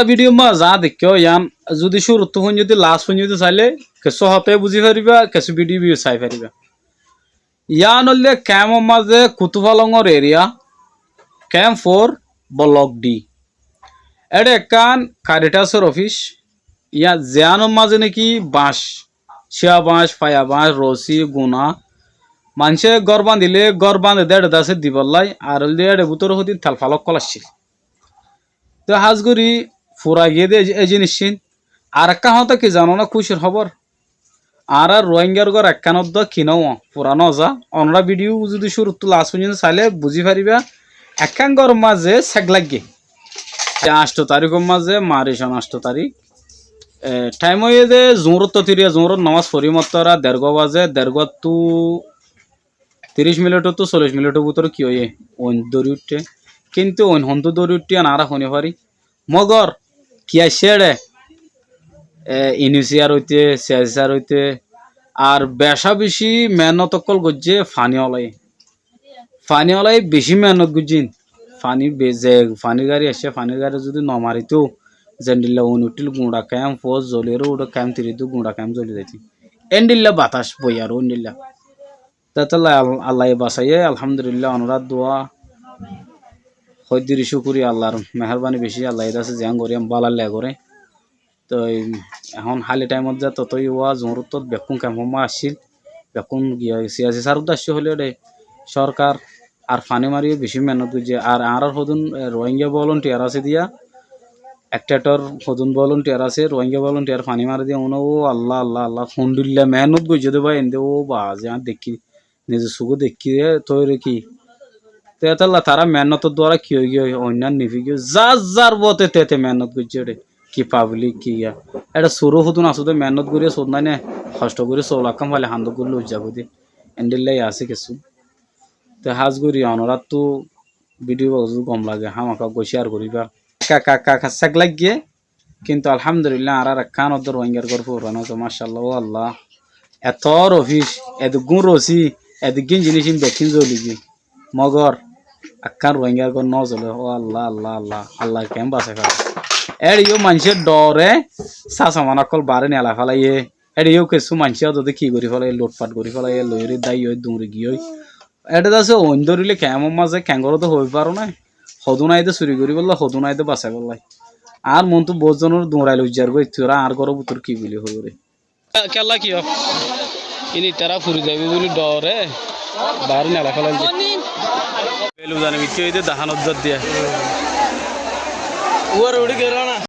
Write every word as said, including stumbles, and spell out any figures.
Bídiyo mazé za deikkó, yián zudi cúruttú foijjonto last foijjonto sailé kessú hotá buzí faribá, kessú bídiyo sai faribá. Yián óilde kemfor mazé Kutufalongor eriya, kemp for Blok D. Éçe ekkán Karitasor ofis, yián ziyánor mazé náki bañc, cíya bañc, faya bañc, rosi, guna, maincé gór bañdilé gór bañde dé éçe dase dibolla, ar óilde éçe bútore hodin telfal ókkol accíl. Te hás gorí fura giyé dé e, e jiníccín. Ar ekkán hotá ki zano né, kúcir hóbor? Añára Ruáingar gór ekkán oddúa ki no ó, fura no za. Onorá bídiyo zudi cúruttú last foijjonto sailé buzí faribá, ekkán góror mazé sek laiggé. Te añctho taríkor mazé, Maricor añctho tarík. E, thaim óiye dé zuúrottú tiriya, zuúror nomás forí mottóra dergúa bazé, dergúattú tiríc minitóttu sollic minitór bútore ki óiye, oin dóri uiththé. Kintu oin hontú dóri uiththé yián añára hoi no fari. Mogor ki aiccé éçe, e, iunisiyar óite, siyasi sar óite, ar becá becí meénnot ókkol goijjé faní olaye. Faní olaye becí meénnot goijjé. Faní be-, ze fanír gari aiccé, fanír gari zudi no maritóu, zendilla oin uiththíl guñça kemp, foór zoli re uçé kemp, tiriddú guñça kemp zoli zaitóu. Endilla batas boi aró endilla. Te tolla Al-, Allaye basaiyé, alhamdulillah, onorár dua. Hoiddír cúkuriya, Allar meherbani becí, Allaye dase ziyán gorí am bála le goré. Toi ehón háli thaimot ze totó yó zuúrottót bekkún kemfor mazé accíl, bekkún giya siyasi sar uddá accíl hoilé éçe sorkar ar faní mariyó becí meénnot goijjé. Ar añárar hodún, e, Ruáinga bolontiyar asé diya, ekthor hodún bolontiyar asé, Ruáinga bolontiyar faní mari diya, uno ó Allah, Allah, Allah, hondilla meénnot goijjé dé bái, endé ó bazi añár deikkí, nize sukó deikkí dé tóire ki. Te étolla tará meénnotor duara ki ói giyói, oinnan nifi giyói, zar zar bote te te meénnot goijjé éçe. Ki pablik ki giya. Éçe suró hodún asé dé meénnot gorí sót nái né, hoctho gorí sóu lakkán faile handók gorí loi zagói dé. Endilla yó asé kessú. Te hás gorí onoráttu bídiyo bá zudi gom lage, hámaka goi ciyar goríba. Ka, ka, ka, ka, sek laiggé. Kintu alhamdulillah, añárar ekkán oddúa Ruáingar gór fura no óiye, macállah, ó Allah. Etor ofis, eduggún rosi, eduggún jiníc ín bekkín zoli giyé. Mogor ekkán Ruáingar gór no zolé, ó Allah, Allah, Allah, Allah kemfor basai fare. Éçe yó maincé dhore, sásaman ókkol baáre nela félaiye. Éçe yó kessú maincé ódde ki gorí félaiye, lutfat gorí félaiye, loiyóre dáiye, duñri giyói. Éçe dase oin dórile kemfor mazé kengór dé hoi faro né. Hodún aiyé dé suri goríbolla, hodún aiyé dé basaibólla. Añár montú boóut zonor duñrai loi zargói, tura añár góror bútore ki buli hoiyóre. Kiyólla ki ó? Ín itará furi zaibóu buli dhore, baáre nela félaiye. Belu zane bicí óiye dé dahánot zar diya. Uore uçí giyói na.